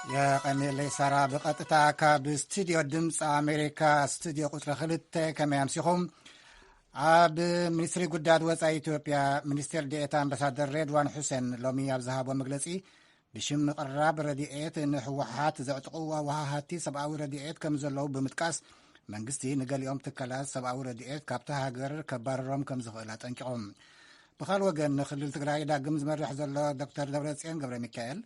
የቐንየለይ ሳራ። ብቐጥታ ካብ ስቱዲዮ ድምፂ ኣሜሪካ፣ ስቱዲዮ ቁፅሪ ክልተ። ከመይ ኣምሲኹም? ኣብ ሚኒስትሪ ጉዳያት ወፃኢ ኢትዮጵያ ሚኒስቴር ዴኤታ ኣምባሳደር ሬድዋን ሑሴን ሎሚ ኣብ ዝሃቦ መግለፂ፣ ብሽም ምቕራብ ረድኤት ንህወሓት ዘዕጥቕዎ ወሃሃቲ ሰብኣዊ ረድኤት ከም ዘለዉ ብምጥቃስ፣ መንግስቲ ንገሊኦም ትካላት ሰብኣዊ ረድኤት ካብታ ሃገር ከባርሮም ከም ዝኽእል ኣጠንቂቖም። ብኻል ወገን፣ ንክልል ትግራይ ዳግም ዝመርሕ ዘሎ ዶክተር ደብረጽዮን ገብረ ሚካኤል፣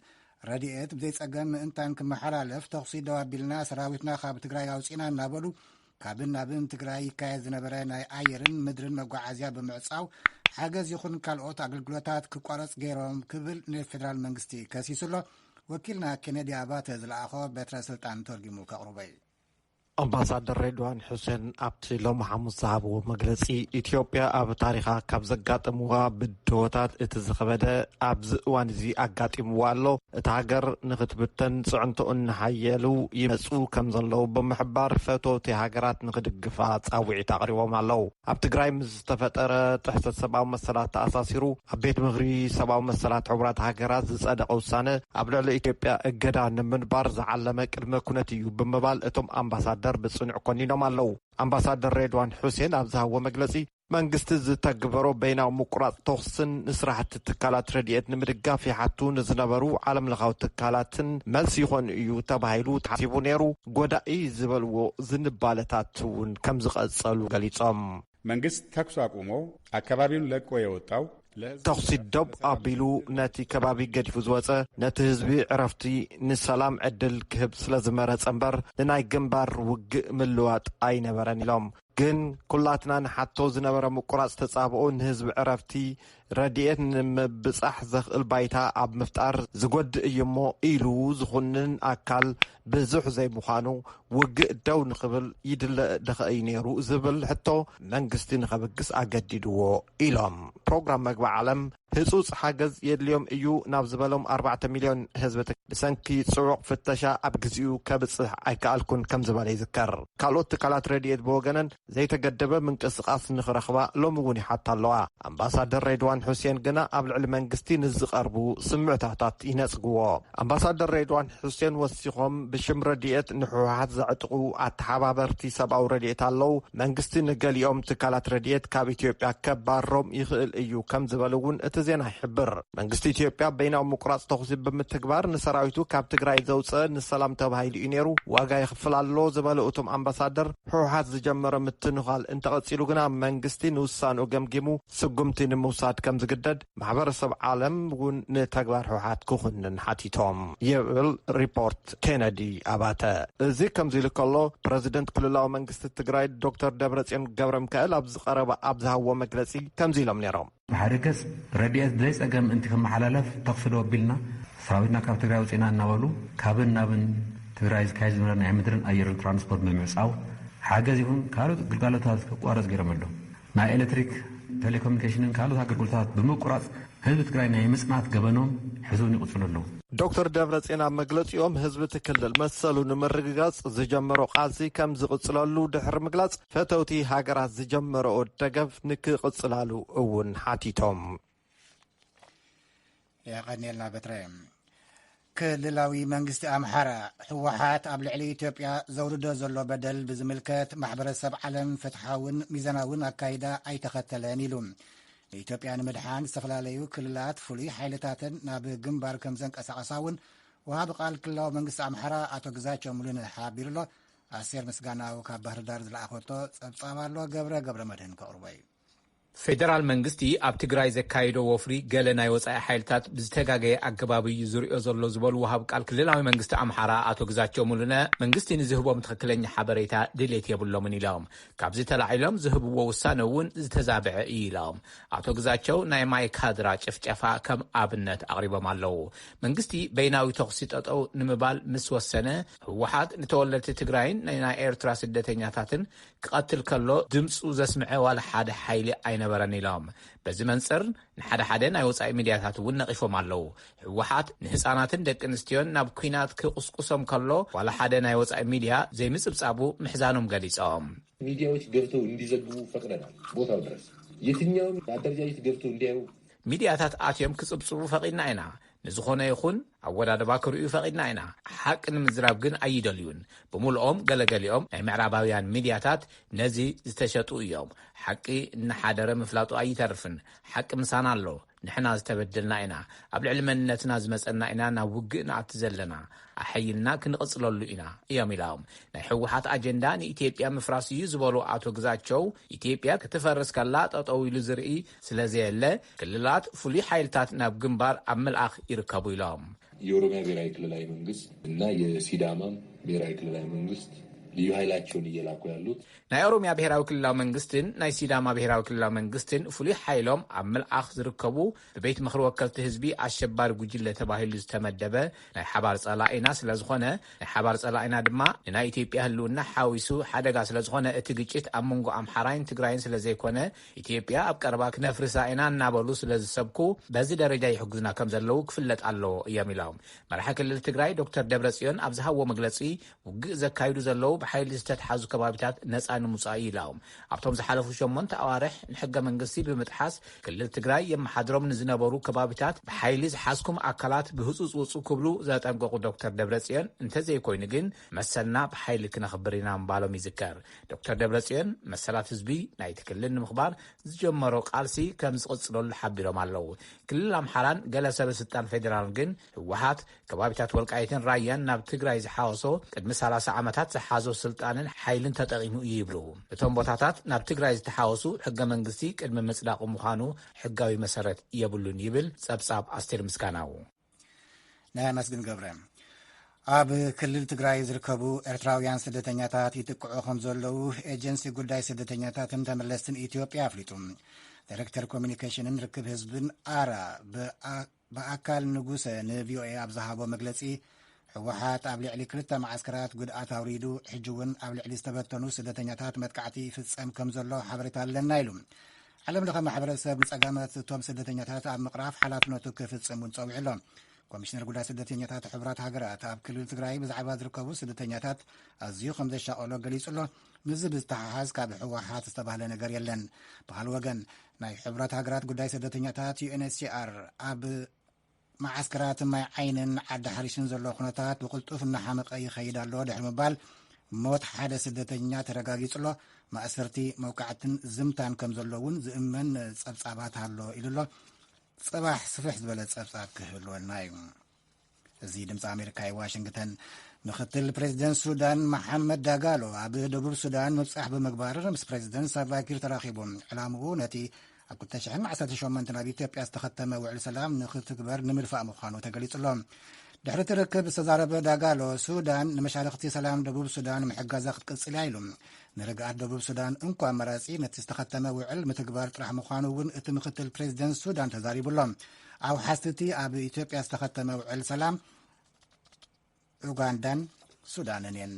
ረድኤት ብዘይጸገም ምእንታን ክመሓላለፍ ተኹሲ ደው ኣቢልና፣ ሰራዊትና ካብ ትግራይ ኣውጺና እናበሉ፣ ካብን ናብን ትግራይ ይካየድ ዝነበረ ናይ ኣየርን ምድርን መጓዓዝያ ብምዕጻው፣ ሓገዝ ይኹን ካልኦት ኣገልግሎታት ክቋረጽ ገይሮም ክብል ንፌደራል መንግስቲ ከሲሱ ኣሎ። ወኪልና ኬነዲ ኣባተ ዝለኣኾ በትረ ስልጣን ተርጊሙ ከቕርቦ እዩ። ኣምባሳደር ሬድዋን ሑሴን ኣብቲ ሎሚ ሓሙስ ዝሃብዎ መግለጺ፣ ኢትዮጵያ ኣብ ታሪኻ ካብ ዘጋጠምዋ ብድሆታት እቲ ዝኸበደ ኣብዚ እዋን እዚ ኣጋጢምዋ ኣሎ። እታ ሃገር ንኽትብተን ጽዕንቶኡ እናሓየሉ ይመጹ ከም ዘለዉ ብምሕባር፣ ፈተውቲ ሃገራት ንኽድግፋ ጻውዒት ኣቕሪቦም ኣለዉ። ኣብ ትግራይ ምስ ዝተፈጠረ ጥሕሰት ሰብኣዊ መሰላት ተኣሳሲሩ፣ ኣብ ቤት ምኽሪ ሰብኣዊ መሰላት ሕቡራት ሃገራት ዝጸደቐ ውሳነ ኣብ ልዕሊ ኢትዮጵያ እገዳ ንምንባር ዝዓለመ ቅድመ ኩነት እዩ ብምባል እቶም ኣምባሳደር ብጽኑዕ ኮኒኖም ኣለዉ። ኣምባሳደር ሬድዋን ሑሴን ኣብ ዝሃብዎ መግለጺ፣ መንግስቲ ዝተግበሮ በይናዊ ምቁራጽ ተኹስን ንስራሕቲ ትካላት ረድኤት ንምድጋፍ ይሓቱ ንዝነበሩ ዓለምለኻዊ ትካላትን መልሲ ይኾን እዩ ተባሂሉ ተሓሲቡ ነይሩ፣ ጎዳኢ ዝበልዎ ዝንባለታት እውን ከም ዝቐጸሉ ገሊጾም። መንግስት ተኩስ አቁሞ አካባቢውን ለቆ የወጣው ለህዝብ ተኹሲ ደብ ኣቢሉ ነቲ ከባቢ ገዲፉ ዝወጸ፣ ነቲ ህዝቢ ዕረፍቲ፣ ንሰላም ዕድል ክህብ ስለ ዝመረጸ እምበር፣ ንናይ ግንባር ውግእ ምልዋጥ ኣይነበረን ኢሎም። ግን ኩላትና ንሓቶ ዝነበረ ምቁራጽ ተጻብኦ ንህዝቢ ዕረፍቲ፣ ረድኤት ንምብጻሕ ዘኽእል ባይታ ኣብ ምፍጣር ዝጎድእ እዩ እሞ ኢሉ ዝኹንን ኣካል ብዙሕ ዘይምዃኑ፣ ውግእ ደው ንኽብል ይድለ ደኸ እዩ ነይሩ ዝብል ሕቶ መንግስቲ ንኸብግስ ኣገዲድዎ ኢሎም። ፕሮግራም መግቢ ዓለም ህጹጽ ሓገዝ የድልዮም እዩ ናብ ዝበሎም ኣርባዕተ ሚልዮን ህዝቢ ትግራይ ብሰንኪ ጽዑቕ ፍተሻ ኣብ ግዜኡ ከብጽሕ ኣይከኣልኩን ከም ዝበለ ይዝከር። ካልኦት ትካላት ረድኤት ብወገነን ዘይተገደበ ምንቅስቓስ ንኽረኽባ ሎሚ እውን ይሓታ ኣለዋ። ኣምባሳደር ሬድዋን ሑሴን ግና ኣብ ልዕሊ መንግስቲ ንዝቐርቡ ስምዕታታት ይነጽግዎ። ኣምባሳደር ሬድዋን ሑሴን ወሲኾም፣ ብሽም ረድኤት ንሕወሓት ዘዕጥቑ ኣተሓባበርቲ ሰብኣዊ ረድኤት ኣለዉ። መንግስቲ ንገሊኦም ትካላት ረድኤት ካብ ኢትዮጵያ ከባርሮም ይኽእል እዩ ከም ዝበሉ እውን እቲ ዜና ይሕብር። መንግስቲ ኢትዮጵያ በይናዊ ምቁራጽ ተኹሲ ብምትግባር ንሰራዊቱ ካብ ትግራይ ዘውፀ ንሰላም ተባሂሉ እዩ ነይሩ፣ ዋጋ ይኽፍል ኣሎ ዝበሉ እቶም ኣምባሳደር፣ ህወሓት ዝጀመሮ ምትንዃል እንተቐጺሉ ግና መንግስቲ ንውሳንኡ ገምጊሙ ስጉምቲ ንምውሳድ ከም ዝግደድ ማሕበረሰብ ዓለም እውን ንተግባር ህወሓት ክኹንን ሓቲቶም ይብል ሪፖርት ኬነዲ ኣባተ። እዚ ከምዚ ኢሉ ከሎ፣ ፕረዚደንት ክልላዊ መንግስቲ ትግራይ ዶክተር ደብረጽዮን ገብረ ሚካኤል ኣብዚ ቀረባ ኣብ ዝሃብዎ መግለጺ ከምዚ ኢሎም ነይሮም። ብሓደ ገጽ ረድኤት ብዘይ ጸገም ምእንቲ ክመሓላለፍ ተኹሲ ደው ኣቢልና፣ ሰራዊትና ካብ ትግራይ ኣውጺእና እናበሉ ካብን ናብን ትግራይ ዝካየድ ዝነበረ ናይ ምድርን ኣየርን ትራንስፖርት ብምዕጻው፣ ሓገዝ ይኹን ካልኦት ግልጋሎታት ክቋረጽ ገይሮም ኣለዉ። ናይ ኤሌክትሪክ፣ ቴሌኮሙኒኬሽንን ካልኦት ኣገልግሎታት ብምቁራጽ ህዝቢ ትግራይ ናይ ምጽናት ገበኖም ሕዚ እውን ይቕጽሉ ኣለዉ። ዶክተር ደብረጽዮን ኣብ መግለጺኦም፣ ህዝቢ እቲ ክልል መሰሉ ንምርግጋጽ ዝጀመሮ ቃልሲ ከም ዝቕጽለሉ ድሕሪ ምግላጽ፣ ፈተውቲ ሃገራት ዝጀመረኦ ደገፍ ንክቕጽላሉ እውን ሓቲቶም። የቐንየልና በትረ። ክልላዊ መንግስቲ ኣምሓራ፣ ህወሓት ኣብ ልዕሊ ኢትዮጵያ ዘውርዶ ዘሎ በደል ብዝምልከት ማሕበረሰብ ዓለም ፍትሓውን ሚዛናውን ኣካይዳ ኣይተኸተለን ኢሉ። ንኢትዮጵያ ንምድሓን ዝተፈላለዩ ክልላት ፍሉይ ሓይልታትን ናብ ግንባር ከም ዘንቀሳቐሳ እውን ወሃቢ ቃል ክልላዊ መንግስቲ ኣምሓራ ኣቶ ግዛቸው ሙሉነህ ሓቢሩ ኣሎ። ኣስቴር ምስጋናው ካብ ባህር ዳር ዝለኣኸቶ ጸብጻብ ኣሎ፣ ገብረ ገብረ መድህን ከቕርቦ እዩ። ፌደራል መንግስቲ ኣብ ትግራይ ዘካየዶ ወፍሪ ገለ ናይ ወጻኢ ሓይልታት ብዝተጋገየ ኣገባብ እዩ ዝሪኦ ዘሎ ዝበሉ ወሃብ ቃል ክልላዊ መንግስቲ ኣምሓራ ኣቶ ግዛቸው ሙሉነ፣ መንግስቲ ንዝህቦም ትኽክለኛ ሓበሬታ ድሌት የብሎምን ኢሎም። ካብዚ ተላዒሎም ዝህብዎ ውሳነ እውን ዝተዛብዐ እዩ ኢሎም። ኣቶ ግዛቸው ናይ ማይ ካድራ ጭፍጨፋ ከም ኣብነት ኣቕሪቦም ኣለዉ። መንግስቲ በይናዊ ተኹሲ ጠጠው ንምባል ምስ ወሰነ፣ ህወሓት ንተወለድቲ ትግራይን ናይ ኤርትራ ስደተኛታትን ክቐትል ከሎ ድምፁ ዘስምዐ ዋላ ሓደ ሓይሊ ኣይነበረን ኢሎም። በዚ መንፅር ንሓደ ሓደ ናይ ወፃኢ ሚድያታት እውን ነቒፎም ኣለዉ። ህወሓት ንህፃናትን ደቂ ኣንስትዮን ናብ ኲናት ክቕስቁሶም ከሎ ዋላ ሓደ ናይ ወፃኢ ሚድያ ዘይምፅብፃቡ ምሕዛኖም ገሊፆም። ሚዲያዎች ገብተው እንዲዘግቡ ፈቅደናል። ቦታው ድረስ የትኛውም አደረጃጀት ገብተው እንዲያዩ ሚዲያታት ኣትዮም ክፅብፅቡ ፈቒድና ኢና። ንዝኾነ ይኹን ኣወዳድባ ክርእዩ ፈቒድና ኢና። ሓቂ ንምዝራብ ግን ኣይደልዩን። ብምልኦም ገለገሊኦም ናይ ምዕራባውያን ሚድያታት ነዚ ዝተሸጡ እዮም። ሓቂ እናሓደረ ምፍላጡ ኣይተርፍን። ሓቂ ምሳና ኣሎ። ንሕና ዝተበደልና ኢና። ኣብ ልዕሊ መንነትና ዝመጸና ኢና ናብ ውግእ ንኣቲ ዘለና። ኣሐይልና ክንቕጽለሉ ኢና እዮም ኢሎም። ናይ ህወሓት ኣጀንዳ ንኢትዮጵያ ምፍራስ እዩ ዝበሉ ኣቶ ግዛቸው፣ ኢትዮጵያ ክትፈርስ ከላ ጠጠው ኢሉ ዝርኢ ስለ ዘየለ ክልላት ፍሉይ ሓይልታት ናብ ግንባር ኣብ ምልኣኽ ይርከቡ ኢሎም። የኦሮሚያ ብሔራዊ ክልላዊ መንግስት እና የሲዳማ ብሔራዊ ክልላዊ መንግስት ልዩ ኃይላቸውን እየላኩ ያሉት። ናይ ኦሮሚያ ብሔራዊ ክልላዊ መንግስትን ናይ ሲዳማ ብሔራዊ ክልላዊ መንግስትን ፍሉይ ሓይሎም ኣብ ምልኣኽ ዝርከቡ ብቤት ምኽሪ ወከልቲ ህዝቢ ኣሸባሪ ጉጅለ ተባሂሉ ዝተመደበ ናይ ሓባር ጸላኢና ስለ ዝኾነ፣ ናይ ሓባር ጸላኢና ድማ ንናይ ኢትዮጵያ ህልውና ሓዊሱ ሓደጋ ስለ ዝኾነ፣ እቲ ግጭት ኣብ መንጎ ኣምሓራይን ትግራይን ስለ ዘይኮነ፣ ኢትዮጵያ ኣብ ቀረባ ክነፍርሳ ኢና እናበሉ ስለ ዝሰብኩ፣ በዚ ደረጃ ይሕግዙና ከም ዘለዉ ክፍለጥ ኣለዎ እዮም ኢሎም። መራሒ ክልል ትግራይ ዶክተር ደብረጽዮን ኣብ ዝሃብዎ መግለጺ፣ ውግእ ዘካይዱ ዘለዉ ብሓይሊ ዝተትሓዙ ከባቢታት ነጻ ንምውጻእ እዩ ኢሎም። ኣብቶም ዝሓለፉ ሸሞንተ ኣዋርሕ ንሕገ መንግስቲ ብምጥሓስ ክልል ትግራይ የመሓድሮም ንዝነበሩ ከባቢታት ብሓይሊ ዝሓዝኩም ኣካላት ብህጹጽ ውጹ ክብሉ ዘጠንቀቑ ዶክተር ደብረጽዮን፣ እንተዘይኮይኑ ግን መሰልና ብሓይሊ ክነኽብር ኢና ምባሎም ይዝከር። ዶክተር ደብረጽዮን መሰላት ህዝቢ ናይቲ ክልል ንምኽባር ዝጀመሮ ቃልሲ ከም ዝቕጽለሉ ሓቢሮም ኣለዉ። ክልል ኣምሓራን ገለ ሰበ ስልጣን ፌዴራልን ግን ህወሓት ከባቢታት ወልቃይትን ራያን ናብ ትግራይ ዝሓወሶ ቅድሚ ሰላሳ ዓመታት ዝሓዞ ስልጣንን ሓይልን ተጠቒሙ እዩ ይብሉ። እቶም ቦታታት ናብ ትግራይ ዝተሓወሱ ሕገ መንግስቲ ቅድሚ ምጽዳቑ ምዃኑ ሕጋዊ መሰረት የብሉን ይብል ጸብጻብ ኣስቴር ምስጋናው። ናይ ኣመስግን ገብረ። ኣብ ክልል ትግራይ ዝርከቡ ኤርትራውያን ስደተኛታት ይጥቅዑ ከም ዘለዉ ኤጀንሲ ጉዳይ ስደተኛታትን ተመለስትን ኢትዮጵያ ኣፍሊጡ። ዳይሬክተር ኮሚኒኬሽንን ርክብ ህዝብን ኣራ ብኣካል ንጉሰ ንቪኦኤ ኣብ ዝሃቦ መግለጺ፣ ህወሓት ኣብ ልዕሊ ክልተ መዓስከራት ጉድኣት ኣውሪዱ፣ ሕጂ እውን ኣብ ልዕሊ ዝተበተኑ ስደተኛታት መጥቃዕቲ ይፍጸም ከም ዘሎ ሓበሬታ ኣለና ኢሉ። ዓለም ለኸ ማሕበረሰብ ንጸገማት እቶም ስደተኛታት ኣብ ምቕራፍ ሓላፍነቱ ክፍጽም እውን ጸዊዑ ኣሎ። ኮሚሽነር ጉዳይ ስደተኛታት ሕቡራት ሃገራት ኣብ ክልል ትግራይ ብዛዕባ ዝርከቡ ስደተኛታት ኣዝዩ ከም ዘሻቐሎ ገሊጹ ኣሎ። ምስዚ ብዝተሓሓዝ ካብ ህወሓት ዝተባህለ ነገር የለን። ብኻልእ ወገን ናይ ሕቡራት ሃገራት ጉዳይ ስደተኛታት ዩኤንኤችሲኣር ኣብ መዓስከራት ማይ ዓይንን ዓዲ ሓሪሽን ዘሎ ኩነታት ብቕልጡፍ እናሓመቐ ይኸይድ ኣሎ ድሕሪ ምባል ሞት ሓደ ስደተኛ ተረጋጊጹ ኣሎ። ማእሰርቲ መውቃዕትን ዝምታን ከም ዘሎ እውን ዝእመን ጸብጻባት ኣሎ ኢሉ ኣሎ። ጽባሕ ስፍሕ ዝበለ ጸብጻብ ክህልወና እዩ። እዚ ድምፂ ኣሜሪካ እዩ። ዋሽንግተን። ምክትል ፕሬዚደንት ሱዳን መሓመድ ዳጋሎ ኣብ ደቡብ ሱዳን ምብፃሕ ብምግባር ምስ ፕሬዚደንት ሳልቫኪር ተራኺቡ። ዕላምኡ ነቲ ኣብ ክልተ ሽሕን ዓሰርተ ሸሞንተን ኣብ ኢትዮጵያ ዝተኸተመ ውዕል ሰላም ንክትግበር ንምድፋእ ምዃኑ ተገሊጹ ኣሎ። ድሕሪ እቲ ርክብ ዝተዛረበ ዳጋሎ፣ ሱዳን ንመሻርኽቲ ሰላም ደቡብ ሱዳን ምሕጋዛ ክትቅጽል እያ ኢሉ። ንርግኣት ደቡብ ሱዳን እንኮ ኣማራጺ ነቲ ዝተኸተመ ውዕል ምትግባር ጥራሕ ምዃኑ እውን እቲ ምክትል ፕሬዚደንት ሱዳን ተዛሪቡ ኣሎ። ኣውሓስቲ እቲ ኣብ ኢትዮጵያ ዝተኸተመ ውዕል ሰላም ኡጋንዳን ሱዳንን እየን።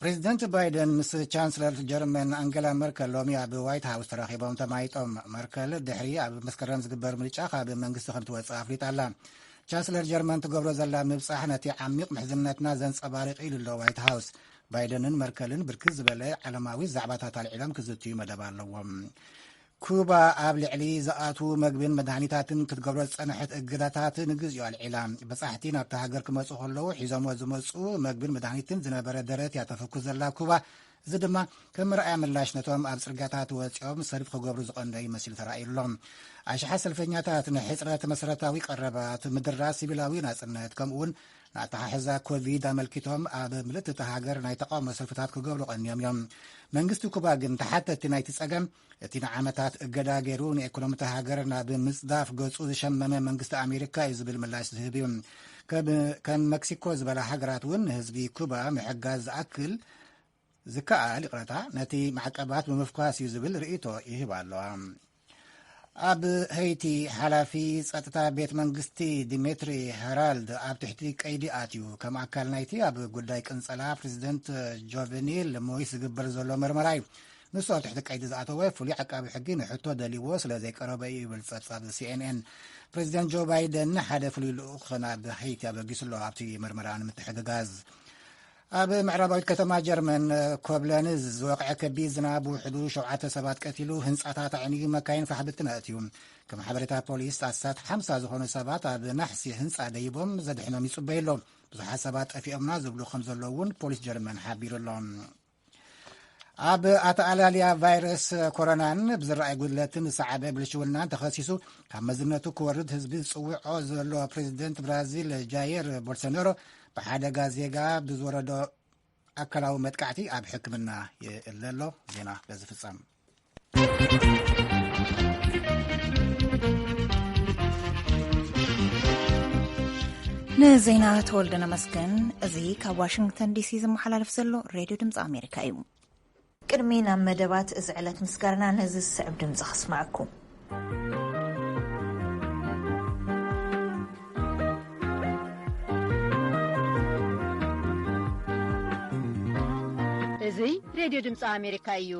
ፕሬዚደንት ባይደን ምስ ቻንስለር ጀርመን ኣንገላ መርከል ሎሚ ኣብ ዋይት ሃውስ ተራኺቦም ተማይጦም። መርከል ድሕሪ ኣብ መስከረም ዝግበር ምርጫ ካብ መንግስቲ ከም ትወፅእ ኣፍሊጣ ኣላ። ቻንስለር ጀርመን ትገብሮ ዘላ ምብፃሕ ነቲ ዓሚቕ ምሕዝነትና ዘንፀባርቕ ኢሉ ኣሎ ዋይት ሃውስ። ባይደንን መርከልን ብርክት ዝበለ ዓለማዊ ዛዕባታት ኣልዒሎም ክዝትዩ መደብ ኣለዎም። ኩባ ኣብ ልዕሊ ዝኣትዉ መግብን መድሃኒታትን ክትገብሮ ዝጸንሐት እገዳታት ንግዚኡ ኣልዒላ። በጻሕቲ ናብታ ሃገር ክመጹ ከለዉ ሒዞሞ ዝመጹ መግብን መድሃኒትን ዝነበረ ደረት እያ ተፈኩስ ዘላ ኩባ። እዚ ድማ ከም መርኣያ ምላሽ ነቶም ኣብ ጽርግያታት ወጺኦም ሰልፊ ክገብሩ ዝቐነዩ መሲሉ ተራእዩ ኣሎ። ኣሽሓት ሰልፈኛታት ንሕጽረት መሰረታዊ ቀረባት፣ ምድራት ሲቪላዊ ናጽነት፣ ከምኡውን ንኣተሓሕዛ ኮቪድ ኣመልኪቶም ኣብ ምልእቲ እታ ሃገር ናይ ተቓውሞ ሰልፍታት ክገብሩ ቀንዮም እዮም። መንግስቲ ኩባ ግን ተሓተቲ ናይቲ ጸገም እቲ ንዓመታት እገዳ ገይሩ ንኤኮኖሚ እታ ሃገር ናብ ምጽዳፍ ገጹ ዝሸመመ መንግስቲ ኣሜሪካ እዩ ዝብል ምላሽ ዝህብ እዩ። ከም ከም መክሲኮ ዝበላ ሃገራት እውን ንህዝቢ ኩባ ምሕጋዝ ዝኣክል ዝከኣል ይቕረታ ነቲ ማዕቀባት ብምፍኳስ እዩ ዝብል ርእይቶ ይህባ ኣለዋ። ኣብ ሀይቲ ሓላፊ ጸጥታ ቤት መንግስቲ ዲሜትሪ ሄራልድ ኣብ ትሕቲ ቀይዲ ኣትዩ። ከም ኣካል ናይቲ ኣብ ጉዳይ ቅንጸላ ፕሬዚደንት ጆቨኒል ሞይስ ዝግበር ዘሎ መርመራ እዩ። ንሱ ኣብ ትሕቲ ቀይዲ ዝኣተወ ፍሉይ ዓቃቢ ሕጊ ንሕቶ ደልይዎ ስለ ዘይቀረበ እዩ ይብል ጸብጻብ ሲኤንኤን። ፕሬዚደንት ጆ ባይደን ሓደ ፍሉይ ልኡኽ ናብ ሀይቲ ኣበጊሱ ኣሎ ኣብቲ መርመራ ንምትሕግጋዝ። ኣብ ምዕራባዊት ከተማ ጀርመን ኮብለንዝ ዝወቕዐ ከቢድ ዝናብ ውሕዱ ሸውዓተ ሰባት ቀቲሉ፣ ህንጻታት ኣዕንዩ፣ መካይን ፋሕ ብትን ኣእትዩ። ከም ሓበሬታ ፖሊስ፣ ኣስታት ሓምሳ ዝኾኑ ሰባት ኣብ ናሕሲ ህንጻ ደይቦም ዘድሕኖም ይጽበዩ ኣሎ። ብዙሓት ሰባት ጠፊኦምና ዝብሉ ከም ዘለዉ እውን ፖሊስ ጀርመን ሓቢሩ ኣሎ። ኣብ ኣተኣላልያ ቫይረስ ኮሮናን ብዝረኣይ ጉድለትን ዝሰዓበ ብልሽውናን ተኸሲሱ ካብ መዝነቱ ክወርድ ህዝቢ ዝጽውዖ ዘሎ ፕሬዚደንት ብራዚል ጃየር ቦልሶናሮ፣ ብሓደ ጋዜጋ ብዝወረዶ ኣካላዊ መጥቃዕቲ ኣብ ሕክምና ይእለ ኣሎ። ዜና በዚ ፍጸም። ንዜና ተወልደ ነመስገን። እዚ ካብ ዋሽንግተን ዲሲ ዝመሓላለፍ ዘሎ ሬድዮ ድምፂ ኣሜሪካ እዩ። ቅድሚ ናብ መደባት እዚ ዕለት ምስጋርና ነዚ ዝስዕብ ድምፂ ከስማዕኩም። እዚ ሬድዮ ድምፂ ኣሜሪካ እዩ።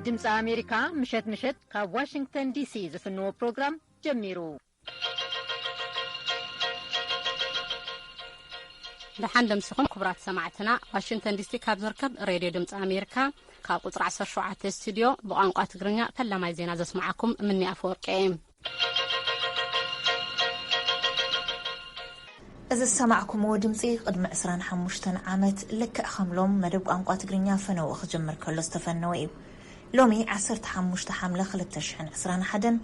ድምፂ ኣሜሪካ ምሸት ምሸት ካብ ዋሽንግተን ዲሲ ዝፍንዎ ፕሮግራም ጀሚሩ። ደሓን ደምሲኹም ክቡራት ሰማዕትና። ዋሽንግተን ዲሲ ካብ ዝርከብ ሬድዮ ድምፂ ኣሜሪካ ካብ ቁፅሪ ዓሰርተ ሸውዓተ ስቱዲዮ ብቋንቋ ትግርኛ ፈላማይ ዜና ዘስማዓኩም ምኒ ኣፈወርቂ እየ። እዚ ዝሰማዕኩምዎ ድምፂ ቅድሚ ዕስራን ሓሙሽተን ዓመት ልክዕ ከም ሎም መደብ ቋንቋ ትግርኛ ፈነወ ክጅምር ከሎ ዝተፈነወ እዩ። ሎሚ ዓሰርተ ሓሙሽተ ሓምለ ክልተ ሽሕን ዕስራን ሓደን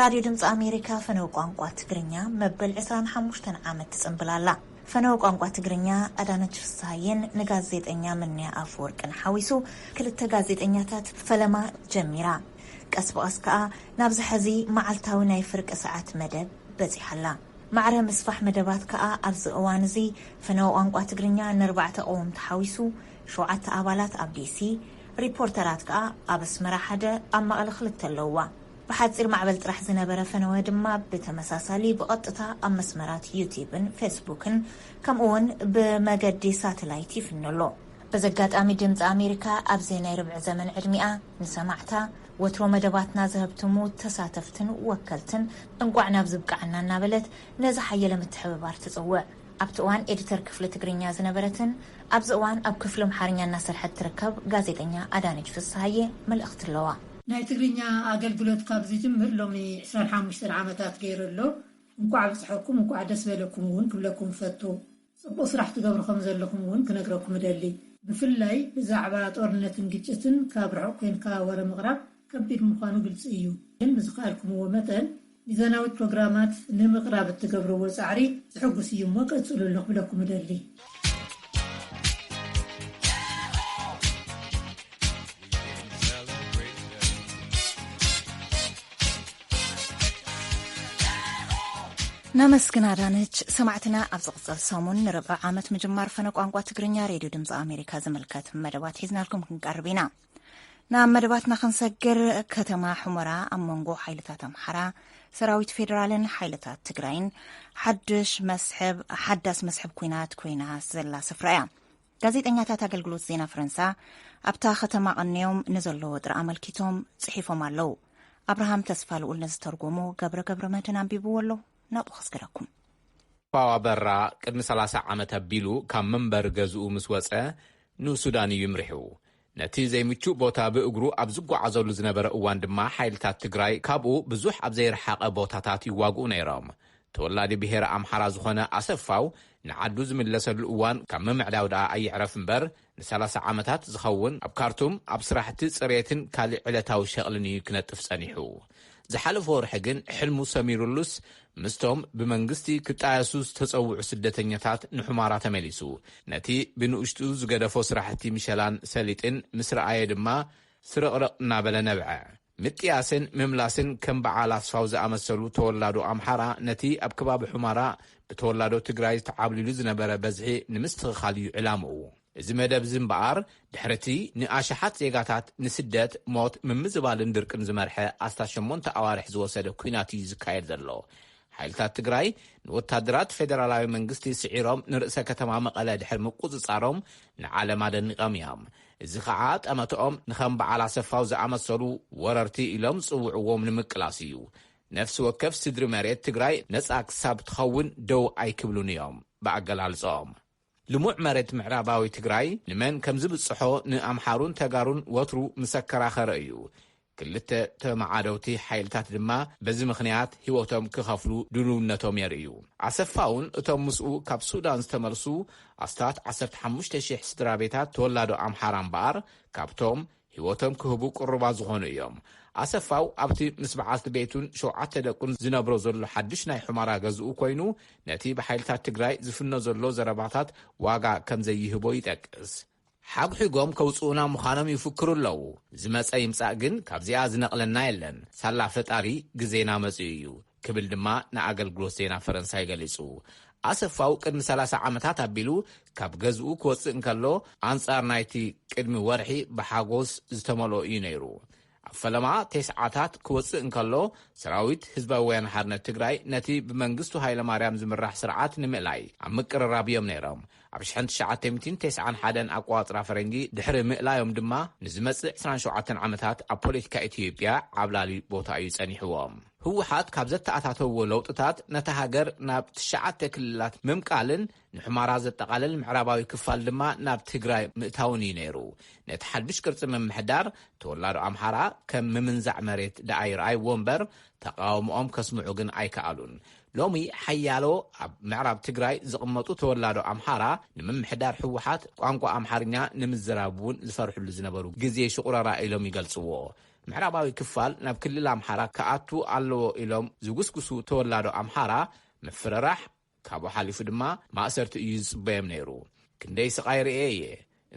ራድዮ ድምፂ ኣሜሪካ ፈነው ቋንቋ ትግርኛ መበል ዕስራን ሓሙሽተን ዓመት ትፅምብል ኣላ። ፈነው ቋንቋ ትግርኛ ኣዳነች ፍስሃየን ንጋዜጠኛ ምንያ ኣፈወርቅን ሓዊሱ ክልተ ጋዜጠኛታት ፈለማ ጀሚራ። ቀስ ብቐስ ከኣ ናብዚ ሕዚ መዓልታዊ ናይ ፍርቂ ሰዓት መደብ በጺሓ ኣላ። ማዕረ ምስፋሕ መደባት ከኣ ኣብዚ እዋን እዚ ፈነወ ቋንቋ ትግርኛ ንኣርባዕተ ቀወምቲ ሓዊሱ ሸውዓተ ኣባላት ኣብ ዲሲ፣ ሪፖርተራት ከኣ ኣብ ኣስመራ ሓደ፣ ኣብ መቐለ ክልተ ኣለውዋ። ብሓጺር ማዕበል ጥራሕ ዝነበረ ፈነወ ድማ ብተመሳሳሊ ብቐጥታ ኣብ መስመራት ዩቲብን ፌስቡክን ከምኡውን ብመገዲ ሳተላይት ይፍኖ ኣሎ። በዚ ኣጋጣሚ ድምፂ ኣሜሪካ ኣብዚ ናይ ርብዒ ዘመን ዕድሚኣ ንሰማዕታ ወትሮ መደባትና ዘህብትሙ ተሳተፍትን ወከልትን እንቋዕ ናብዚ ብቃዕና እናበለት ነዚ ሓየለ ምትሕብባር ትፅውዕ። ኣብቲ እዋን ኤዲተር ክፍሊ ትግርኛ ዝነበረትን ኣብዚ እዋን ኣብ ክፍሊ ኣምሓርኛ እናሰርሐት ትርከብ ጋዜጠኛ ኣዳነች ፍስሃየ መልእኽቲ ኣለዋ። ናይ ትግርኛ ኣገልግሎት ካብ ዝጅምር ሎሚ ዕስራን ሓሙሽተን ዓመታት ገይሩ ኣሎ። እንቋዕ ኣብፀሐኩም፣ እንቋዕ ደስ በለኩም እውን ክብለኩም እፈቱ። ጽቡቕ ስራሕ ትገብሩ ከም ዘለኹም እውን ክነግረኩም እደሊ። ብፍላይ ብዛዕባ ጦርነትን ግጭትን ካብ ርሑቕ ኮንካ ወረ ምቕራብ ከቢድ ምዃኑ ግልጺ እዩ። ግን ብዝኸኣልኩምዎ መጠን ሚዛናዊ ፕሮግራማት ንምቕራብ እትገብርዎ ጻዕሪ ዘሕጉስ እዩ እሞ ቀጽሉሉ ክብለኩም እደሊ። ነመስግን ኣዳነች። ሰማዕትና ኣብ ዝቕጽል ሰሙን ንርብዒ ዓመት ምጅማር ፈነ ቋንቋ ትግርኛ ሬድዮ ድምፂ ኣሜሪካ ዝምልከት መደባት ሒዝናልኩም ክንቀርብ ኢና። ናብ መደባትና ክንሰግር፣ ከተማ ሑመራ ኣብ መንጎ ሓይልታት ኣምሓራ፣ ሰራዊት ፌደራልን ሓይልታት ትግራይን ሓድሽ መስሕብ፣ ሓዳስ መስሕብ ኲናት ኮይና ዘላ ስፍራ እያ። ጋዜጠኛታት ኣገልግሎት ዜና ፈረንሳ ኣብታ ከተማ ቀንዮም ንዘሎ ወጥሪ ኣመልኪቶም ጽሒፎም ኣለዉ። ኣብርሃም ተስፋ ልኡል ንዝተርጎሞ ገብረ ገብረ መድህን ኣንቢብዎ ኣሎ። ናብኡ ከስግረኩም። ፋዋ በራ ቅድሚ ሰላሳ ዓመት ኣቢሉ ካብ መንበሪ ገዝኡ ምስ ወጸ ንሱዳን እዩ ይምርሑ። ነቲ ዘይምቹእ ቦታ ብእግሩ ኣብ ዝጓዓዘሉ ዝነበረ እዋን ድማ ሓይልታት ትግራይ ካብኡ ብዙሕ ኣብ ዘይረሓቐ ቦታታት ይዋግኡ ነይሮም። ተወላዲ ብሄረ ኣምሓራ ዝኾነ ኣሰፋው ንዓዱ ዝምለሰሉ እዋን ካብ ምምዕዳው ደኣ ኣየዕረፍ እምበር፣ ንሰላሳ ዓመታት ዝኸውን ኣብ ካርቱም ኣብ ስራሕቲ ጽሬትን ካልእ ዕለታዊ ሸቕልን እዩ ክነጥፍ ጸኒሑ። ዝሓለፈ ወርሒ ግን ሕልሙ ሰሚሩሉስ ምስቶም ብመንግስቲ ክጣየሱ ዝተጸውዑ ስደተኛታት ንሑማራ ተመሊሱ። ነቲ ብንኡሽቱ ዝገደፎ ስራሕቲ ምሸላን ሰሊጥን ምስ ረኣየ ድማ ስርቕርቕ እናበለ ነብዐ። ምጥያስን ምምላስን ከም በዓል ኣስፋው ዝኣመሰሉ ተወላዶ ኣምሓራ ነቲ ኣብ ከባቢ ሑማራ ብተወላዶ ትግራይ ተዓብሊሉ ዝነበረ በዝሒ ንምስትኽኻል እዩ ዕላምኡ። እዚ መደብ እዚ እምበኣር፣ ድሕሪ እቲ ንኣሽሓት ዜጋታት ንስደት፣ ሞት፣ ምምዝባልን ድርቅን ዝመርሐ ኣስታት ሸሞንተ ኣዋርሕ ዝወሰደ ኲናት እዩ ዝካየድ ዘሎ። ሓይልታት ትግራይ ንወታደራት ፌደራላዊ መንግስቲ ስዒሮም ንርእሰ ከተማ መቐለ ድሕሪ ምቁጽጻሮም ንዓለም ኣደኒቖም እዮም። እዚ ኸዓ ጠመትኦም ንኸም በዓል ኣሰፋው ዝኣመሰሉ ወረርቲ ኢሎም ዝጽውዕዎም ንምቅላስ እዩ። ነፍሲ ወከፍ ስድሪ መሬት ትግራይ ነጻ ክሳብ ትኸውን ደው ኣይክብሉን እዮም ብኣገላልጾኦም። ልሙዕ መሬት ምዕራባዊ ትግራይ ንመን ከም ዝብጽሖ ንኣምሓሩን ተጋሩን ወትሩ ምስ ኣከራኸረ እዩ። ክልተ ተመዓደውቲ ሓይልታት ድማ በዚ ምኽንያት ህይወቶም ክኸፍሉ ድልውነቶም የርእዩ። ኣሰፋውን እቶም ምስኡ ካብ ሱዳን ዝተመልሱ ኣስታት ዓሰርተ ሓሙሽተ ሽሕ ስድራ ቤታት ተወላዶ ኣምሓራ እምበኣር ካብቶም ህይወቶም ክህቡ ቅሩባት ዝኾኑ እዮም። ኣሰፋው ኣብቲ ምስ በዓልቲ ቤቱን ሸውዓተ ደቁን ዝነብሮ ዘሎ ሓድሽ ናይ ሑመራ ገዝኡ ኮይኑ ነቲ ብሓይልታት ትግራይ ዝፍኖ ዘሎ ዘረባታት ዋጋ ከም ዘይህቦ ይጠቅስ። ሓግሒጎም ከውጽኡና ምዃኖም ይፍክሩ ኣለዉ። ዝመጸ ይምጻእ ግን ካብዚኣ ዝነቕለና የለን። ሳላ ፈጣሪ ግዜና መጺኡ እዩ ክብል ድማ ንኣገልግሎት ዜና ፈረንሳይ ገሊጹ። ኣሰፋው ቅድሚ ሰላሳ ዓመታት ኣቢሉ ካብ ገዝኡ ክወጽእ እንከሎ ኣንጻር ናይቲ ቅድሚ ወርሒ ብሓጎስ ዝተመልኦ እዩ ነይሩ። ኣብ ፈለማ ቴስዓታት ክወጽእ እንከሎ ሰራዊት ህዝባዊ ወያነ ሓርነት ትግራይ ነቲ ብመንግስቱ ሃይለማርያም ዝምራሕ ስርዓት ንምእላይ ኣብ ምቅርራብ እዮም ነይሮም። ኣብ ሽሕን ትሽዓተ ሚእትን ተስዓን ሓደን ኣቋጽራ ፈረንጂ ድሕሪ ምእላዮም ድማ ንዝመጽእ ዕስራን ሸውዓተን ዓመታት ኣብ ፖለቲካ ኢትዮጵያ ዓብላሊ ቦታ እዩ ጸኒሕዎም። ህወሓት ካብ ዘተኣታተዎ ለውጥታት ነታ ሃገር ናብ ትሽዓተ ክልላት ምምቃልን ንሑማራ ዘጠቓልል ምዕራባዊ ክፋል ድማ ናብ ትግራይ ምእታውን እዩ ነይሩ። ነቲ ሓድሽ ቅርጺ ምምሕዳር ተወላዶ ኣምሓራ ከም ምምንዛዕ መሬት ደኣ ይረኣይዎ እምበር ተቃውሞኦም ከስምዑ ግን ኣይከኣሉን። ሎሚ ሓያሎ ኣብ ምዕራብ ትግራይ ዝቕመጡ ተወላዶ ኣምሓራ ንምምሕዳር ህወሓት ቋንቋ ኣምሓርኛ ንምዝራብ እውን ዝፈርሕሉ ዝነበሩ ግዜ ሽቑረራ ኢሎም ይገልጽዎ። ምዕራባዊ ክፋል ናብ ክልል ኣምሓራ ክኣቱ ኣለዎ ኢሎም ዝጉስጉሱ ተወላዶ ኣምሓራ ምፍርራሕ ካብኡ ሓሊፉ ድማ ማእሰርቲ እዩ ዝጽበዮም ነይሩ። ክንደይ ስቓይ ርእየ እየ።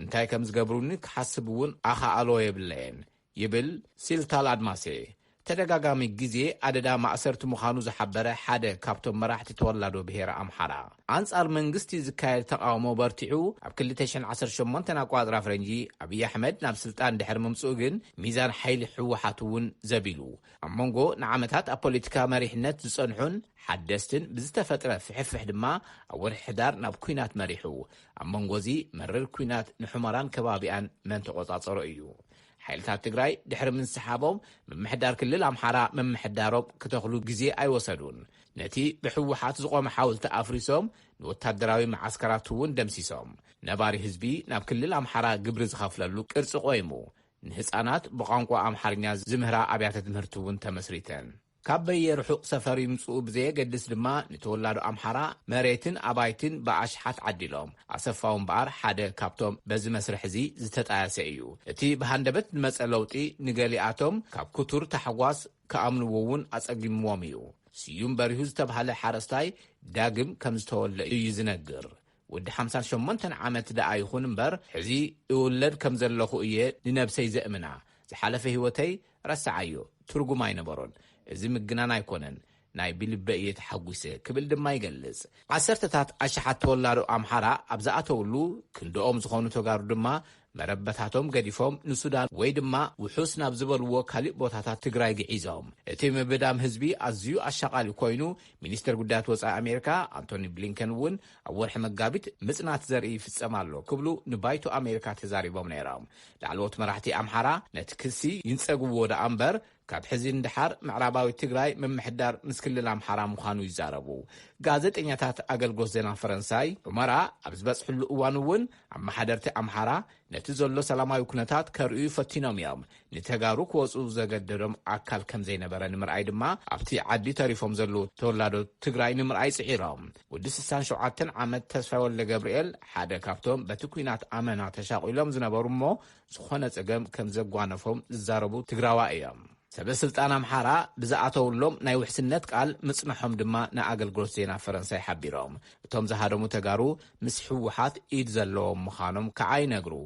እንታይ ከም ዝገብሩኒ ክሓስብ እውን ኣኻኣሎ የብለየን ይብል ሲልታል ኣድማሴ። ተደጋጋሚ ግዜ ኣደዳ ማእሰርቲ ምዃኑ ዝሓበረ ሓደ ካብቶም መራሕቲ ተወላዶ ብሄረ ኣምሓራ፣ ኣንጻር መንግስቲ ዝካየድ ተቃውሞ በርቲዑ ኣብ ክልተ ሽሕን ዓሰርተ ሸሞንተን ኣቋጽራ ፈረንጂ ኣብይ ኣሕመድ ናብ ስልጣን ድሕሪ ምምጽኡ ግን ሚዛን ሓይሊ ህወሓት እውን ዘቢሉ። ኣብ መንጎ ንዓመታት ኣብ ፖለቲካ መሪሕነት ዝጸንሑን ሓደስትን ብዝተፈጥረ ፍሕፍሕ ድማ ኣብ ወርሒ ሕዳር ናብ ኲናት መሪሑ። ኣብ መንጎ እዚ መርር ኲናት ንሑመራን ከባቢኣን መን ተቖጻጸሮ እዩ። ሓይልታት ትግራይ ድሕሪ ምንስሓቦም ምምሕዳር ክልል ኣምሓራ ምምሕዳሮም ክተኽሉ ግዜ ኣይወሰዱን። ነቲ ብህወሓት ዝቖመ ሓወልቲ ኣፍሪሶም ንወታደራዊ መዓስከራት እውን ደምሲሶም። ነባሪ ህዝቢ ናብ ክልል ኣምሓራ ግብሪ ዝኸፍለሉ ቅርጺ ቆይሙ። ንህጻናት ብቋንቋ ኣምሓርኛ ዝምህራ ኣብያተ ትምህርቲ እውን ተመስሪተን። ካብ በየርሑቕ ሰፈር ይምጽኡ ብዘየገድስ ድማ ንተወላዶ ኣምሓራ መሬትን ኣባይትን ብኣሽሓት ዓዲሎም። ኣሰፋው እምበኣር ሓደ ካብቶም በዚ መስርሕ እዚ ዝተጣየሰ እዩ። እቲ ብሃንደበት ዝመጸ ለውጢ ንገሊኣቶም ካብ ክቱር ታሕጓስ ክኣምንዎ እውን ኣጸጊምዎም እዩ። ስዩም በሪሁ ዝተባህለ ሓረስታይ ዳግም ከም ዝተወልደ እዩ ዝነግር። ወዲ ሓምሳን ሸሞንተን ዓመት ደኣ ይኹን እምበር፣ ሕዚ እውለድ ከም ዘለኹ እየ ንነብሰይ ዘእምና። ዝሓለፈ ህይወተይ ረስዓዮ፣ ትርጉም ኣይነበሮን። እዚ ምግናን ኣይኮነን፣ ናይ ብልበ እየ ተሓጒሰ ክብል ድማ ይገልጽ። ዓሰርተታት ኣሽሓት ተወላዶ ኣምሓራ ኣብ ዝኣተውሉ፣ ክንድኦም ዝኾኑ ተጋሩ ድማ መረበታቶም ገዲፎም ንሱዳን ወይ ድማ ውሑስ ናብ ዝበልዎ ካሊእ ቦታታት ትግራይ ግዒዞም። እቲ ምብዳም ህዝቢ ኣዝዩ ኣሻቓሊ ኮይኑ፣ ሚኒስተር ጉዳያት ወጻኢ ኣሜሪካ ኣንቶኒ ብሊንከን እውን ኣብ ወርሒ መጋቢት ምጽናት ዘርኢ ይፍጸም ኣሎ ክብሉ ንባይቶ ኣሜሪካ ተዛሪቦም ነይሮም። ላዕለዎት መራሕቲ ኣምሓራ ነቲ ክሲ ይንጸግዎ ደኣ እምበር፣ ካብ ሕዚ ንደሓር ምዕራባዊ ትግራይ ምምሕዳር ምስ ክልል ኣምሓራ ምዃኑ ይዛረቡ። ጋዜጠኛታት ኣገልግሎት ዜና ፈረንሳይ ሑመራ ኣብ ዝበጽሕሉ እዋን እውን ኣመሓደርቲ ኣምሓራ ነቲ ዘሎ ሰላማዊ ኩነታት ከርእዩ ፈቲኖም እዮም። ንተጋሩ ክወጹ ዘገደዶም ኣካል ከም ዘይነበረ ንምርኣይ ድማ ኣብቲ ዓዲ ተሪፎም ዘለዉ ተወላዶ ትግራይ ንምርኣይ ጽዒሮም። ወዲ ስሳን ሸውዓተን ዓመት ተስፋይ ወልደ ገብርኤል ሓደ ካብቶም በቲ ኲናት ኣመና ተሻቒሎም ዝነበሩ እሞ ዝኾነ ጸገም ከም ዘጓነፎም ዝዛረቡ ትግራዋ እዮም። ሰበ ስልጣን ኣምሓራ ብዝኣተውሎም ናይ ውሕስነት ቃል ምጽንሖም ድማ ንኣገልግሎት ዜና ፈረንሳይ ሓቢሮም። እቶም ዝሃደሙ ተጋሩ ምስ ህወሓት ኢድ ዘለዎም ምዃኖም ከዓ ይነግሩ።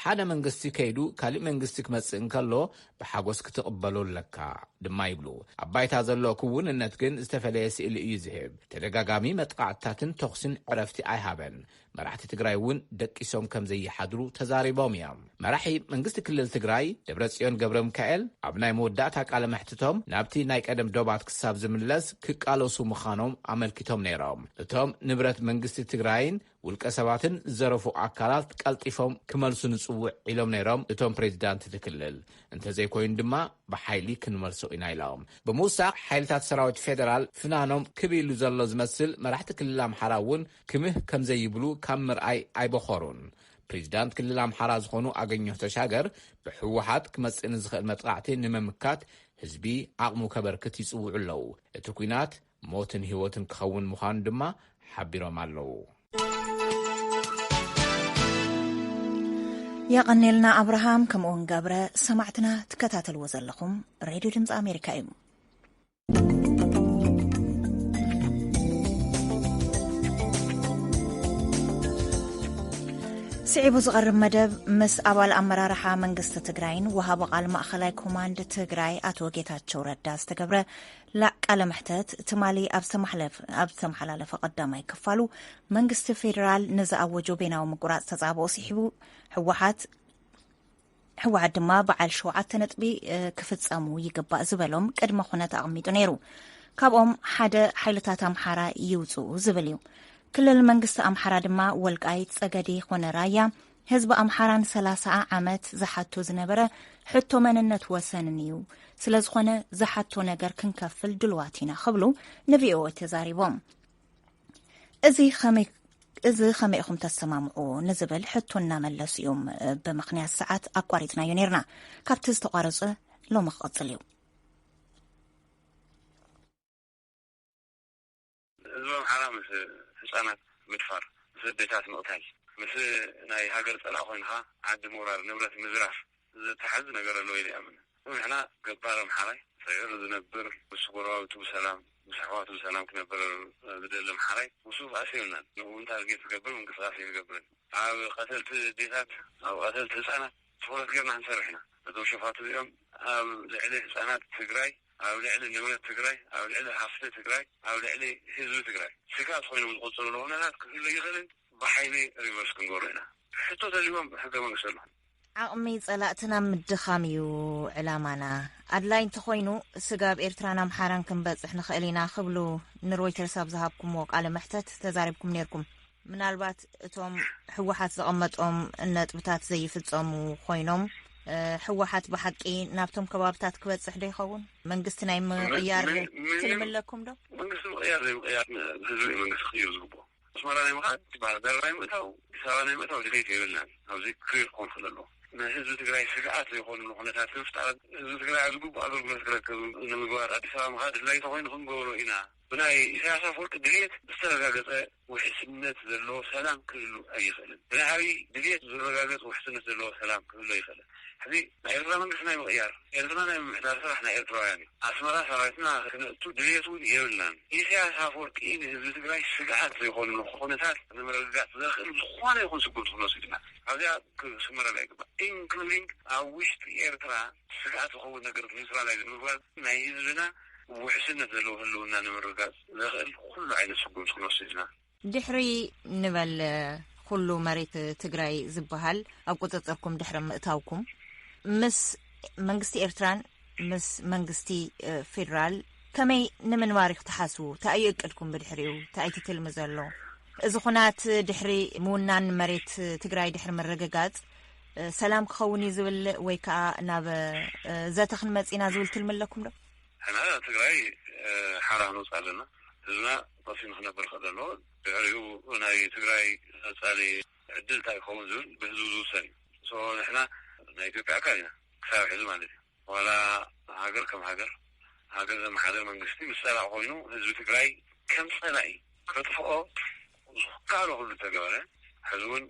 ሓደ መንግስቲ ከይዱ ካሊእ መንግስቲ ክመጽእ እንከሎ ብሓጎስ ክትቕበሎ ኣለካ ድማ ይብሉ። ኣብ ባይታ ዘሎ ክውንነት ግን ዝተፈለየ ስእሊ እዩ ዝህብ። ተደጋጋሚ መጥቃዕትታትን ተኹስን ዕረፍቲ ኣይሃበን። መራሕቲ ትግራይ እውን ደቂሶም ከም ዘይሓድሩ ተዛሪቦም እዮም። መራሒ መንግስቲ ክልል ትግራይ ደብረጽዮን ገብረ ሚካኤል ኣብ ናይ መወዳእታ ቃለ መሕትቶም ናብቲ ናይ ቀደም ዶባት ክሳብ ዝምለስ ክቃለሱ ምዃኖም ኣመልኪቶም ነይሮም። እቶም ንብረት መንግስቲ ትግራይን ውልቀ ሰባትን ዝዘረፉ ኣካላት ቀልጢፎም ክመልሱ ንጽውዕ ኢሎም ነይሮም እቶም ፕሬዚዳንት እቲ ክልል። እንተዘይኮይኑ ድማ ብሓይሊ ክንመልሶ ኢና ኢሎም። ብምውሳኽ ሓይልታት ሰራዊት ፌደራል ፍናኖም ክብ ኢሉ ዘሎ ዝመስል መራሕቲ ክልል ኣምሓራ እውን ክምህ ከም ዘይብሉ ካብ ምርኣይ ኣይበኾሩን። ፕሬዚዳንት ክልል ኣምሓራ ዝኾኑ ኣገኘሁ ተሻገር ብህወሓት ክመጽእ ንዝኽእል መጥቃዕቲ ንምምካት ህዝቢ ዓቕሙ ከበርክት ይጽውዑ ኣለዉ። እቲ ኲናት ሞትን ህይወትን ክኸውን ምዃኑ ድማ ሓቢሮም ኣለዉ። የቐኔልና ኣብርሃም ከምኡውን ገብረ። ሰማዕትና ትከታተልዎ ዘለኹም ሬድዮ ድምፂ ኣሜሪካ እዩ። ስዒቡ ዝቐርብ መደብ ምስ ኣባል ኣመራርሓ መንግስቲ ትግራይን ወሃቢ ቃል ማእኸላይ ኮማንድ ትግራይ ኣቶ ጌታቸው ረዳ ዝተገብረ ላ-፣ ቃለ መሕተት ትማሊ ኣብ ዝተመሓለፍ-፣ ኣብ ዝተመሓላለፈ ቀዳማይ ክፋሉ መንግስቲ ፌዴራል ንዝኣወጆ ቤናዊ ምቁራፅ ተፃብኦ ስሒቡ ህወሓት ህወሓት ድማ በዓል ሸውዓተ ነጥቢ፣ እ፣ ክፍጸሙ ይግባእ ዝበሎም ቅድመ ኩነት ኣቐሚጡ ነይሩ። ካብኦም ሓደ ሓይልታት ኣምሓራ ይውጽኡ ዝብል እዩ። ክልል መንግስቲ ኣምሓራ ድማ ወልቃይት፣ ጸገዴ ኮነ ራያ ህዝቢ ኣምሓራን ሰላሳ ዓመት ዝሓቶ ዝነበረ ሕቶ መንነት ወሰንን እዩ። ስለ ዝኾነ ዝሓቶ ነገር ክንከፍል ድልዋት ኢና ክብሉ ንቪኦኤ ተዛሪቦም። እዚ ኸመይ፣ እዚ ኸመይ ኢኹም ተሰማምዑ ንዝብል ሕቶ እናመለሱ እዮም። ብምኽንያት ሰዓት ኣቋሪጽናዮ ነይርና። ካብቲ ዝተቋረጸ ሎሚ ክቕጽል እዩ። ህዝቢ ኣምሓራ ምስ ህፃናት ምድፋር፣ ምስ ኣዴታት ምቕታል፣ ምስ ናይ ሃገር ፀላእ ኮይንካ ዓዲ ምውራር፣ ንብረት ምዝራፍ ዝተሓዝ ነገር ኣለዎ ኢለ ይኣምን። ንሕና ገባር ኣምሓራይ ስዒሩ ዝነብር፣ ምስ ጎረባብቱ ብሰላም፣ ምስ ኣሕዋቱ ብሰላም ክነብር ዝደሊ ኣምሓራይ፣ ምስኡ ባእሲ የብልናን። ንኡ እውን ታርጌት ዝገብር ምንቅስቃስ ኣይንገብርን። ኣብ ቀተልቲ ኣዴታት፣ ኣብ ቀተልቲ ህፃናት ትኹረት ጌርና ክንሰርሕ ኢና። እዞም ሸፋቱ እዚኦም ኣብ ልዕሊ ህፃናት ትግራይ፣ ኣብ ልዕሊ ንብረት ትግራይ፣ ኣብ ልዕሊ ሃፍቲ ትግራይ፣ ኣብ ልዕሊ ህዝቢ ትግራይ ስግኣት ኮይኖም ዝቆፀሩ ኩነታት ክህሉ ይኽእልን ብሓይሊ ሪቨርስ ክንገብሮ ኢና። ሕቶ ተልዎም ሕገ መንግስቲ ኣሎ። ዓቕሚ ጸላእትና ምድኻም እዩ ዕላማና። ኣድላይ እንተኾይኑ፣ ስጋብ ኤርትራን ኣምሓራን ክንበጽሕ ንኽእል ኢና ክብሉ ንሮይተርስ ኣብ ዝሃብኩምዎ ቃለ መሕተት ተዛሪብኩም ነይርኩም። ምናልባት እቶም ህወሓት ዘቐመጦም ነጥብታት ዘይፍጸሙ ኮይኖም፣ እ፣ ህወሓት ብሓቂ ናብቶም ከባብታት ክበጽሕ ዶ ይኸውን? መንግስቲ ናይ ምቕያር ምን-፣ ምን-፣ ትልሚ ኣለኩም ዶ? መንግስቲ ምቕያር ዘይምቕያር ህዝቢ እዩ መንግስቲ ክቕይር ዝግብኦ። ኣስመራ ናይ ምኻድ፣ ባህር ዳር ናይ ምእታው፣ ኣዲስ ኣበባ ናይ ምእታው ድሌት የብልናን። ኣብዚ ክሊር ክኾን ክእል ኣለዎ። ንህዝቢ ትግራይ ስግኣት ዘይኮኑ ኩነታት ንምፍጣር ህዝቢ ትግራይ ኣብ ዝግቡእ ኣገልግሎት ክረክብ ንምግባር ኣዲስ ኣበባ ምኻድ ድላይ ተኾይኑ ክንገብሮ ኢና። ብናይ ኢሳያስ ኣፈወርቂ ድሌት ዝተረጋገጸ ውሕስነት ዘለዎ ሰላም ክህሉ ኣይኽእልን። ብናይ ኣብይ ድሌት ዝረጋገጽ ውሕስነት ዘለዎ ሰላም ክህሉ ኣይኽእልን። ሕዚ ናይ ኤርትራ መንግስቲ ናይ ምቕያር፣ ኤርትራ ናይ ምምሕዳር ስራሕ ናይ ኤርትራውያን እዩ። ኣስመራ ሰራዊትና ክነእቱ ድልየት እውን የብልናን። ኢሳያስ ኣፈወርቂ ንህዝቢ ትግራይ ስግኣት ዘይኮኑ ኩነታት ንምርግጋፅ ዘኽእል ዝኾነ ይኹን ስጉምቲ ክንወስድ ኢና። ኣብዚኣ ክስመረላ ይግባእ። ኢንክሉዲንግ ኣብ ውሽጢ ኤርትራ ስግኣት ዝኸውን ነገር ኒውትራላይዝ ንምግባር ናይ ህዝብና ውሕስነት ዘለዎ ህልውና ንምርግጋፅ ዘኽእል ኩሉ ዓይነት ስጉምቲ ክንወስድ ኢና። ድሕሪ ንበል ኩሉ መሬት ትግራይ ዝበሃል ኣብ ቁፅፅርኩም ድሕሪ ምእታውኩም ምስ መንግስቲ ኤርትራን ምስ መንግስቲ፣ እ፣ ፌዴራል ከመይ ንምንባር ኢኹም ትሓስቡ? እንታይ እዩ እቅድኩም ብድሕሪኡ? እንታይ እዩ ትልሚ ዘሎ? እዚ ኩናት ድሕሪ ምውናን መሬት ትግራይ ድሕሪ ምርግጋፅ፣ እ፣ ሰላም ክኸውን እዩ ዝብል ወይ ከዓ ናብ፣ እ፣ ዘተ ክንመጽእ ኢና ዝብል ትልሚ ኣለኩም ዶ? ሕና ትግራይ፣ እ፣ ሓራ ክንወፅእ ኣለና። ህዝብና ጠፊኡ ንክነብር ክእል ኣለዎ። ድሕሪኡ ናይ ትግራይ ቀፃሊ ዕድል እንታይ ክኸውን ዝብል ብህዝቢ ዝውሰን እዩ። ሶ ንሕና ናይ ኢትዮጵያ ኣካል ኢና ክሳብ ሕዚ ማለት እዩ። ዋላ ሃገር ከም ሃገር፣ ሃገር ዘመሓደር መንግስቲ ምስ ፀላእ ኮይኑ ህዝቢ ትግራይ ከም ፀላኢ ከጥፍኦ ዝከኣሎ ኩሉ ተገበረ። ሕዚ እውን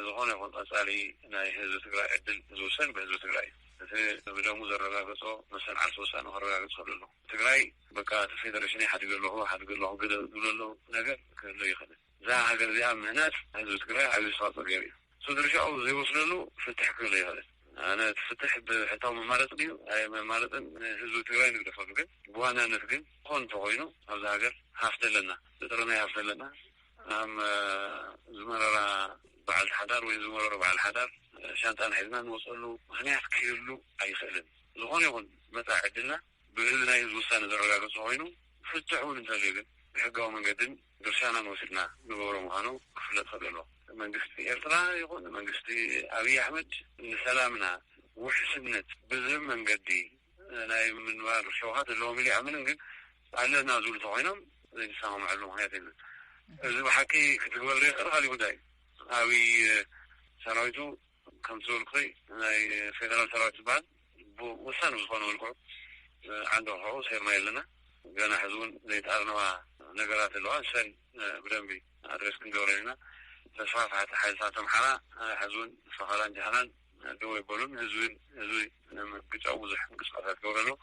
ዝኾነ ይኹን ቀፃሊ ናይ ህዝቢ ትግራይ ዕድል ዝውሰን ብህዝቢ ትግራይ እዩ። እቲ ብደሙ ዘረጋገፆ መሰል ዓርሱ ውሳነ ከረጋግፅ ይኽእል ኣሎ። ትግራይ በቃ እቲ ፌደሬሽን ሓዲገ ኣለኹ፣ ሓዲገ ኣለኹ ግደ ዝብለሉ ነገር ክህሉ ይኽእል። እዛ ሃገር እዚኣ ምህናፅ ህዝቢ ትግራይ ዓብዪ ኣስተዋፅኦ ገይሩ እዩ። እሱ ድርሻኡ ዘይወስደሉ ፍትሕ ክህሉ ይኽእል። ኣነ እቲ ፍትሕ ብሕታዊ መማረፂ ድዩ ኣይ መማረፅን ንህዝቢ ትግራይ ንግደፈሉ። ግን ብዋናነት ግን ዝኾን እንተኾይኑ ኣብዚ ሃገር ሃፍቲ ኣለና፣ ብጥረ ናይ ሃፍቲ ኣለና። ኣም፣ ዝመረራ በዓልቲ ሓዳር ወይ ዝመረሮ በዓል ሓዳር ሻንጣና ሒዝና ንወፀሉ ምኽንያት ክህሉ ኣይኽእልን። ዝኾነ ይኹን መፃኢ ዕድልና ብህዝቢ ናይ ህዝቢ ውሳነ ዘረጋገፅ ኮይኑ ፍትሕ እውን እንተልዩ ግን ብሕጋዊ መንገድን ድርሻና ንወሲድና ንገብሮ ምዃኑ ክፍለጥ ክእል ኣለዎ። መንግስቲ ኤርትራ ይኹን መንግስቲ ኣብይ ኣሕመድ ንሰላምና ውሕስነት ብዝህብ መንገዲ ናይ ምንባር ሸውሃት ኣለዎም ኢሉ ይኣምንን፣ ግን ኣለና ዝብሉ ተኮይኖም ዘይተሰማምዐሉ ምክንያት የለን። እዚ ብሓቂ ክትግበር ዘይኽእል ካሊእ ጉዳይ እዩ። ኣብይ ሰራዊቱ ከም ዝበልኩ ናይ ፌደራል ሰራዊት ዝበሃል ብወሳኒ ዝኾነ መልክዑ ዓንዲ ሑቑ ሰይርና የለና። ገና ሕዚ እውን ዘይተኣርነዋ ነገራት ኣለዋ። ንሰን ብደንቢ ኣድሬስ ክንገብረ ኢና። ተስፋፍሓቲ ሓይልታት ኣምሓራ ሕዚ እውን ፈኸራን ጃህራን ደው ኣይበሉን። ህዝቢ ህዝቢ ንምግጫው ብዙሕ ምንቅስቃሳት ይገብሩ ኣለዉ።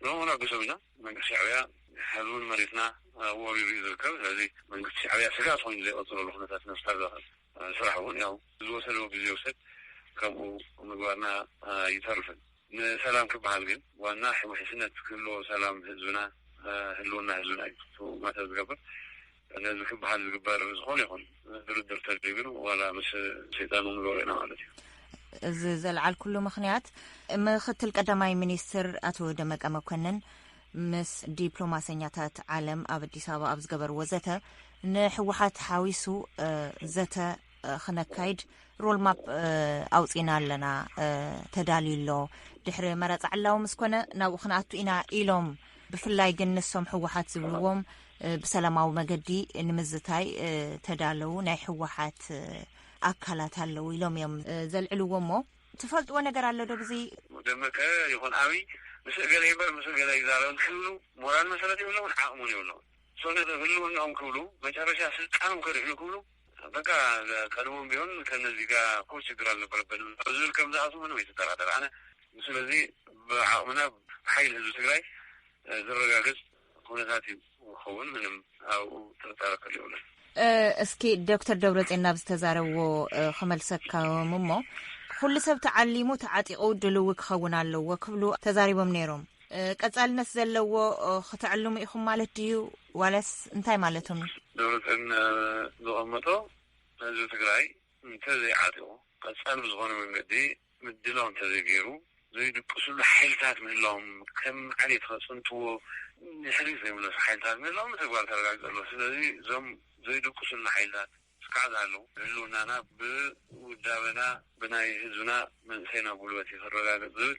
ንዕኡ ነግሶም ኢና። መንግስቲ ሻዕብያ ሕዚ እውን መሬትና ወሪሩ እዩ ዝርከብ። ስለዚ መንግስቲ ሻዕብያ ስጋት ኮይኑ ዘይቐፅለሉ ኩነታት ንምፍጣር ዘኽእል ስራሕ እውን ያው ዝወሰደዎ ግዜ ይውሰድ፣ ከምኡ ምግባርና ኣይተርፍን። ንሰላም ክበሃል ግን ዋና ውሕስነት ክህልዎ ሰላም ህዝብና፣ ህልውና ህዝብና እዩ ማተር ዝገብር። ነዚ ክበሃል ዝግበር ዝኾነ ይኹን ድርድር ተደሪግን ዋላ ምስ ሰይጣን እውን ንገብሮ ኢና ማለት እዩ። እዚ ዘልዓልኩሉ ምኽንያት ምክትል ቀዳማይ ሚኒስትር ኣቶ ደመቀ መኮንን ምስ ዲፕሎማሰኛታት ዓለም ኣብ ኣዲስ ኣበባ ኣብ ዝገበርዎ ዘተ ንህወሓት ሓዊሱ ዘተ ክነካይድ ሮልማፕ ኣውፂና ኣለና፣ ተዳልዩ ኣሎ። ድሕሪ መረፃ ዕላዊ ምስ ኮነ ናብኡ ክንኣቱ ኢና ኢሎም። ብፍላይ ግን ንሶም ህወሓት ዝብልዎም ብሰላማዊ መገዲ ንምዝታይ ተዳለዉ ናይ ህወሓት ኣካላት ኣለዉ ኢሎም እዮም ዘልዕልዎ። እሞ ትፈልጥዎ ነገር ኣሎ ዶ ብዚ? ደመቀ ይኹን ኣብይ ምስ እገለ ይበር ምስ እገለ ይዛረብ ክብሉ ሞራል መሰረት የብሎምን፣ ዓቕሙን የብሎምን። ሶ ህልውናኦም ክብሉ መጨረሻ ስልጣኖም ከድሕኑ ክብሉ በቃ ቀድሞም ቢሆን ከነዚ ጋር እኮ ችግር አልነበረብንም ዝብል ከም ዝኣቱ ምንም ኣይትጠራጠር። ኣነ ስለዚ ብዓቕምና ብሓይል ህዝቢ ትግራይ ዝረጋገጽ ኩነታት እዩ ክኸውን፣ ምንም ኣብኡ ጥርጣረ ከልየብለን። እስኪ ዶክተር ደብረጽዮን ናብ ዝተዛረብዎ ክመልሰካም እሞ፣ ኩሉ ሰብ ተዓሊሙ ተዓጢቑ ድልዊ ክኸውን ኣለዎ ክብሉ ተዛሪቦም ነይሮም። ቀጻልነት ዘለዎ ክተዕልሙ ኢኹም ማለት ድዩ? ዋላስ እንታይ ማለቶም እዩ? ደብረጽዮን ዝቐመጦ ህዝቢ ትግራይ እንተዘይዓጢቑ፣ ቀጻሊ ብዝኾነ መንገዲ ምድላው እንተዘይገይሩ፣ ዘይድቅስሉ ሓይልታት ምህላዎም፣ ከም ዓሌት ከጽንትዎ ንሕሪት ዘይምለሱ ሓይልታት ምህላዎም ብተግባር ተረጋግጸ ኣሎ። ስለዚ እዞም ዘይድቅስሉ ሓይልታት እስካዕ ዝሃለዉ፣ ህልውናና ብውዳበና፣ ብናይ ህዝብና መንእሰይና ጉልበት እዩ ክረጋገጽ ዝብል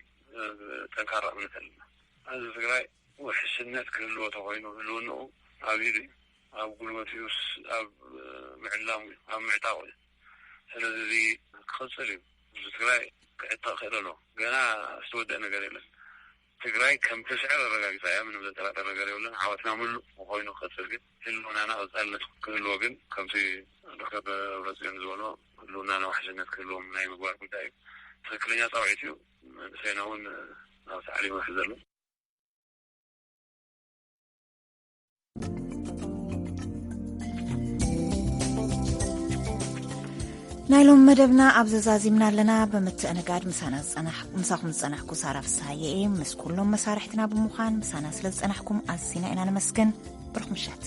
ጠንካራ እምነት ኣለና። ህዝቢ ትግራይ ውሕስነት ክህልዎ ተኮይኑ ህልውንኡ ኣብ ኢዱ እዩ። ኣብ ጉልበቱ እዩስ ኣብ ምዕላሙ እዩ፣ ኣብ ምዕጣቑ እዩ። ስለዚ እዚ ክቕፅል እዩ። ህዝቢ ትግራይ ክዕጠቕ ክእል ኣለዎ። ገና ዝተወደአ ነገር የለን። ትግራይ ከም ትስዕር ኣረጋጊፃ እያ። ምንም ዘጠራጠር ነገር የብለን። ዓወትና ምሉእ ኮይኑ ክቐፅል ግን ህልውናና ቀፃልነት ክህልዎ ግን ከምቲ ዶክተር ደብረፅዮን ዝበሎ ህልውናና ውሕስነት ክህልዎም ናይ ምግባር ጉዳይ እዩ። ትክክለኛ ፃውዒት እዩ። መንእሰይና እውን ናብ ታዕሊም ይውሕዝ ዘሎ። ናይ ሎም መደብና ኣብ ዘዛዚምና ኣለና። ብምትእንጋድ ምሳና ዝጸናሕ- ምሳኹም ዝጸናሕኩ ሳራ ፍስሃየ እየ። ምስ ኩሎም መሳርሕትና ብምዃን ምሳና ስለ ዝጸናሕኩም ኣዝና ኢና ነመስግን። ብሩኽ ምሸት።